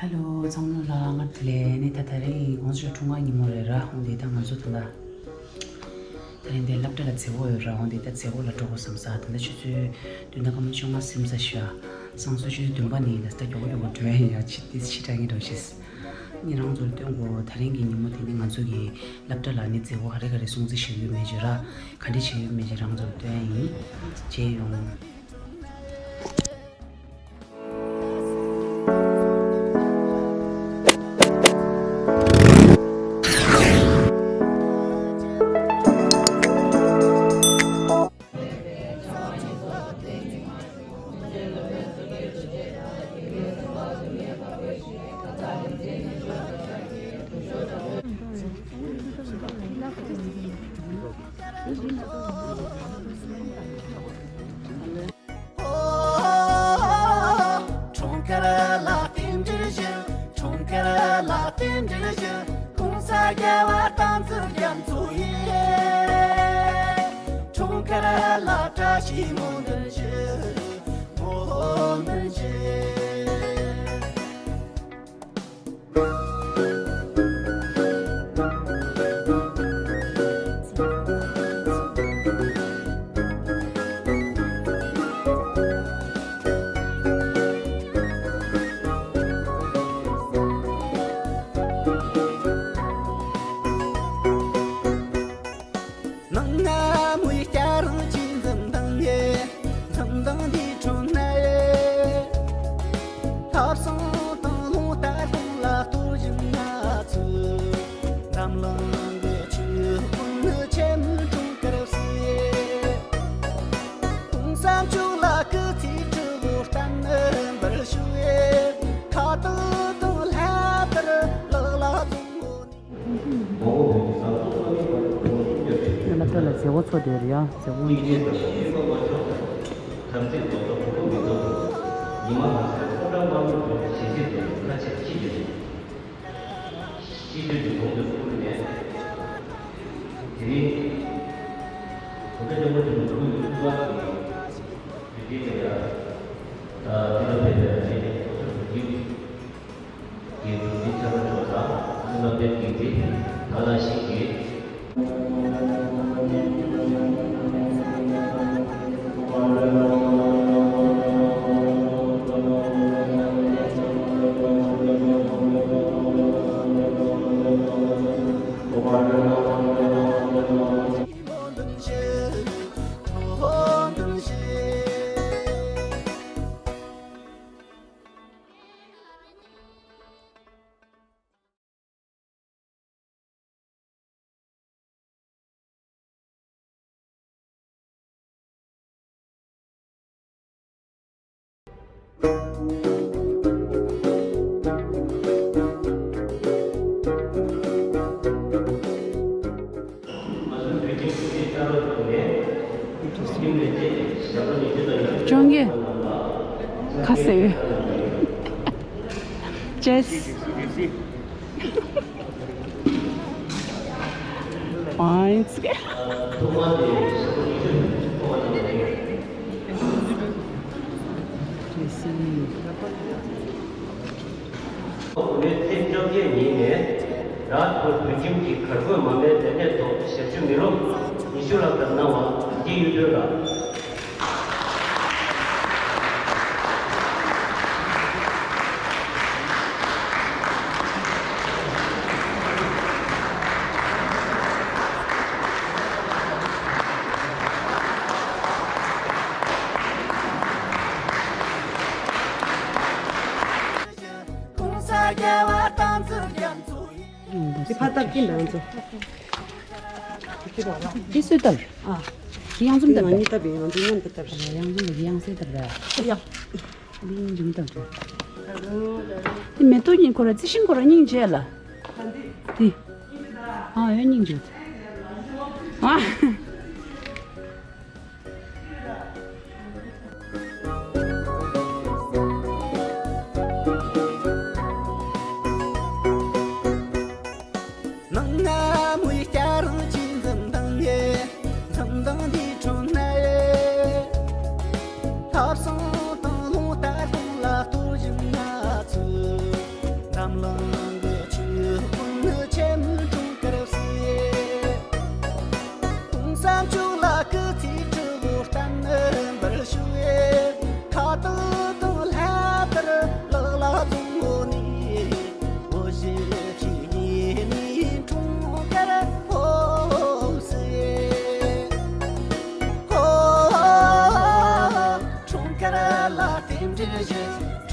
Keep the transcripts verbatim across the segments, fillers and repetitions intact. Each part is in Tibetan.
ཧེ་ལོ། ཚང་མ་ལ་སྔར་དུ་ལས་ནི་ད་ད་རིང་དགོང་ཞོགས་འཁྲུངས་སྐར་ཉིན་མོ་རེད་ར། འོང་དེ་ད་ང་ཚོ་ད་ད་ད་རིང་དེ་སློབ་གྲྭ་ལ་མཛད་སྒོ་ཡོད་ར། འོང་དེ་ད་མཛད་སྒོ་ལ་འགྲོ་དགོས་བསམ་ས། ད་ད་ཆུ་ཚོད་བདུན་ད་སྐར་མ་བཅོ་ལྔ་ཟིན་ས་ཤག་སང་སོ་ཆུ་ཚོད་བདུན་པ་ནི་ད་ད་མགྱོགས་པོ་མགྱོགས་པོ་འགྲོ་ཡ་ཡ་ཆི་དེ་ཕྱི་དྲག་གི་འགྲོ་ཤེས། ངས་རང་ཚོར་སྟོན་གོ། ད་རིང་གི་ཉིན་མོ་དེ་ནི་ང་ཚོ་གི་སློབ་གྲྭ་ལ་ནི་མཛད་སྒོ་ག་རེ་ག་རེ་སྲུང་བརྩི་བྱེད་ཡོད་མེད་ཅེས་ར། ག་འདྲ་བྱེད་ཡོད་མེད་ཅེས་རང་ཚོར་སྟོན་ཡ་ཡིན། མཇལ་ཡོང་། འཁྲུངས་སྐར་ལ་རྟེན་འབྲེལ་ཞུ། འཁྲུངས་སྐར་ལ་རྟེན་འབྲེལ་ཞུ། གོང་ས་རྒྱལ་བ་བསྟན་འཛིན་རྒྱ་མཚོ་ཡི། འཁྲུངས་སྐར་ལ་བཀྲ་ཤིས་སྨོན་འདུན་ཞུ། སྨོན་འདུན་ཞུ། ནང་ང་མོའི་སྐྱ་རེངས་ཀྱི་འཛུམ་མདངས་ཡེ། འཛུམ་མདངས་འདི་ཁྲོད་ན་ཡེ། ལྷ་བསང་དང་རླུང་རྟ་དང་ལ་གཏོར་བཞིན་ན་ཚུལ། འཛམ་གླིང་གི་ཆོས་ཀུན་ནི་ཆེན་མོའི་འཁྲུངས་སྐར་བསུ་ཡེ། དུང་སེམས་ཕྱོགས་ལ་སྐུ་ཚེའི་དྲིལ་བུ་བརྟན་པར་ཞུ་ཡེ། ཁ་བཏགས་དང་ལྷ་ལྟར་ལག་ལ་བཟུང་ངོ་ནི། སློབ་གྲྭ་ལ་མཛད་སྒོ་ཚོགས་བསྡད་རེད་ཡ། མཛད་སྒོ་འདི། ཉི་མ་ལྷ་སའི་ཁོ་ཁ་མི་ཐོག་ཉི་མ་ལྷ་སའི་ཁོ་ཁྲ་དམར་མོ་བོད་ཀྱི་གཞིས་བྱེས་དེ་ཁ་ཆེ་ཁྱི་དེ་རེད། སྤྱི་འཐུས་ཀྱི་གོང་དུ་བཀུར་ནས། དེ་རིང་། བོད་པའི་སྐྱབས་མགོན་ཆེན་པོ་མཆོག་གི་སྐུ་པར་གྱི་དུས་དྲན་ལ་ཡ། ད་དེ་ལ་ཕེབས་པའི་ཆེད་དུ་སློབ་གྲྭ་བོད་ཁྱིམ་གྱི་དྲུང་ཆེ་ཚེ་རིང་མཆོག་དང་སློབ་དཔོན་དགེ་འདུན་ཐར་ལགས་ཤིག་གིས། ཅོང་གི་ཁ་ཟེར། ཅེས། Points. ལོ་ཚེས་བཅོ་བརྒྱད་ཉིན་ནས་ར་ཐོར་བོད་ཁྱིམ་གྱི་གར་འགོད་མ་དམའི་ལས་གནས་ཐོག་ཞབས་ཞུ་མི་རོགས་ཉི་ཤུ་ལྷག་ཙམ་གནང་བ་འདི་ཡུལ་དོན་ལ། འདི་ཕ་སྟབས་ཀྱིས་འདང་ཚོ། འདི་སུས་བཏབ། ཨ། འདི་གཡང་འཛོམས་བཏབ་པས། ང་གཉིས་བཏབ་པས། ང་ཚོ་མཉམ་དུ་བཏབ་རེད། གཡང་འཛོམས་ཀྱིས་གཡང་སེ་བཏབ་རེད། ཡ། འདི་གཡང་འཛོམས་བཏབ་རེད། འདི་མེ་ཏོག་གཉིས་ཁོ་ར་རྩི་ཤིང་ཁོ་ར་སྙིང་རྗེ་ལ། འདི། ཨ་ཡོད་སྙིང་རྗེ། ཨ། ནང་ང་མོའི་སྐྱ་རེངས་ཀྱི་འཛུམ་མདངས་ཡེ། འཛུམ་མདངས་འདི་ཁྲོད་ན་ཡེ། ལྷ་བསང་དང་རླུང་རྟ་དང་ལ་གཏོར་བཞིན་ན་ཚུལ།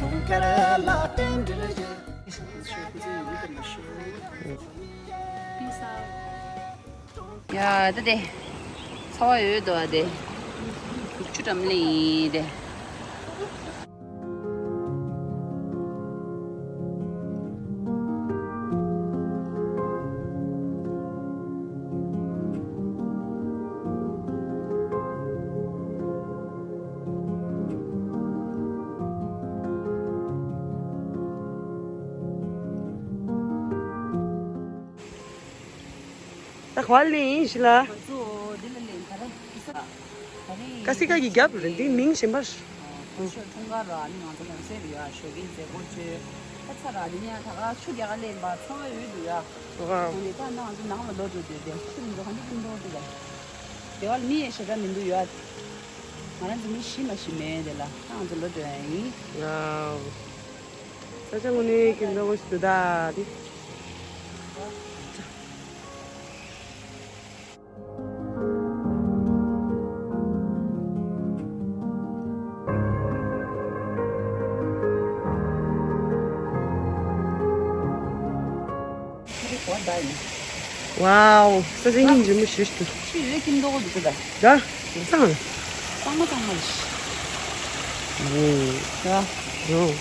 ཡ་ད་དེ། ཚ་བ་ཡོད་དོ་དེ། དྲུག་ཅུ་འགྲམ་ལས་ཡིན་དེ། ད་ག་བ་ལེན་ཡིན་ཞིག་ལ། ང་ཚོ་འདི་ལ་ལེན་ག་རེ་ཨི་ས་ག་རེ། ཀ་སི་ཀ་གི་རྒྱབ་རེད་འདི་མིང་གཞན་པ། ཨོ་ཤོ་འཁྲུངས་སྐར་ར་ནི་ང་ཚོ་གོང་གསལ་རེད་ཡ། ཞོགས་ཀྱི་མཛད་སྒོ་བྱོས། ད་ཚ་ར་འདི་ནས་ད་ག་ཆུ་རྒྱག་ག་ལེན་པ་ཚང་མ་ཡོད་འདུག་ཡ། ཨོ་ཧ། འདི་ད་ནང་ང་ཚོ་ནང་ལ་ལོག་འགྲོ་འདོད་དེ་ཆུ་མི་འགྲོ་ག་འདི་ཀུན་འགྲོ་འདུག་ད། དེ་བ་ལ་མི་ཡང་ཞེ་དྲག་མི་འདུག་ཡ། ང་རང་ཚོ་མི་བཞི་མ་ཞིག་མེད་དེ་ལ་ད་ང་ཚོ་ལོག་འགྲོ་ཡ་ཡིན། ཝའོ། ས་ཆ་དངོས་གནས་ཀྱི་འདྲ་བོ་ཞིག་འདུག་ད་དེ། ཝའོ། ས་ཆ་སྙིང་རྗེ་མོ་ཞེ་ཞིག་འདུག་ཆུ་ཡོད་ཀྱིན་མདོག་འདུག་ད། ད། གཙང་། གཙང་མ་གཙང་མ་རེད། ཨོ། ད། ཨོ།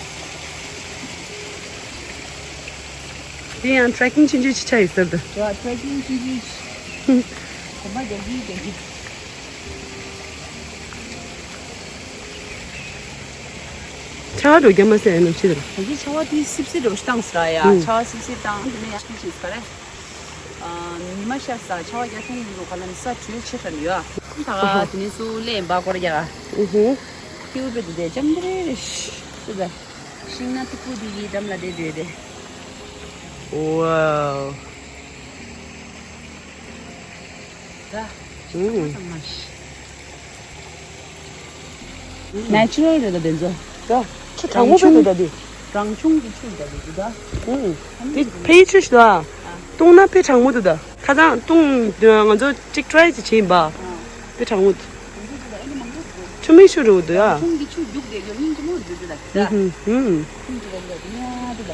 དེ་ཡང་ཊེ་རེག་ཀིང་ཆུང་ཆུང་ཅིག་ཆགས་ཡོད་ས་རེད། ཡ་ཊེ་རེག་ཀིང་ཆུང་ཆུང་ཅིག་གོམ་པ་རྒྱག་གི་རྒྱག་གི། ཆར་པ་འགྲོ་རྒྱུ་མ་ཟད་ནམ་ཕྱེད་དེ་ལ། ད་གིན་ཆར་པ་དེ་སིབ་སིབ་འགྲོ་བཏང་ཟེར་ཡ། ཨུ། ཆར་པ་སིབ་སིབ་བཏང་དེ་ནས་ཡག་ཤོས་ཤིག་ག་རེ། ཨ། ཉི་མ་ཤར་ས་ཆར་པ་རྒྱག་ཐེངས་ཡིན་འགྲོ་ག་ལ་ནི་ས་དྲོད་ཆེ་ཤར་ཡོད། ད་ག་དེ་ནས་སུ་ལས་འབའ་སྐོར་རྒྱག་ཨུ་ཧུ། ཁྱེའུ་པེ་དེ་དེ་ལྕམ་དེ་རེ་རེ་ཤི་ད། ཤིང་ནགས་སྟུག་པོ་དེ་ཡི་འགྲམ་ལ་བསྡད་བསྡད་དེ། ཝའོ། ད། ཨུ། ཚང་མ་ཚང་མ་ཤི། ནེ་ཅུ་རལ་རེད་ད་དེ་ཚོ། ད། ཆུ་གྲང་མོ་བས་འདུག་ད་དེ། རང་བྱུང་གི་ཆུ་ད་དེ་འདུག་ད། ཨུ། དེ་ཕལ་ཆེར་ཞིག་ད། བཏུང་ན་དཔེ་གྲང་མོ་འདུག་ད། ཁ་སང་བཏུང་ང་ཚོ་གཅིག་ཊི་རའི་ཅིག་བྱས་ཡིན་པ། དཔེ་གྲང་མོ་འདུག་ཆུ་མིག་ཤུ་རུ་འདུག་ཡ། རང་བྱུང་གི་ཆུ་རྒྱུག་དེ་རྒྱུ་སྙིང་རྗེ་མོ་འདུག་ད། ཨུ་ཧུ། སྙིང་རྗེ་མོ་འདུག་ད།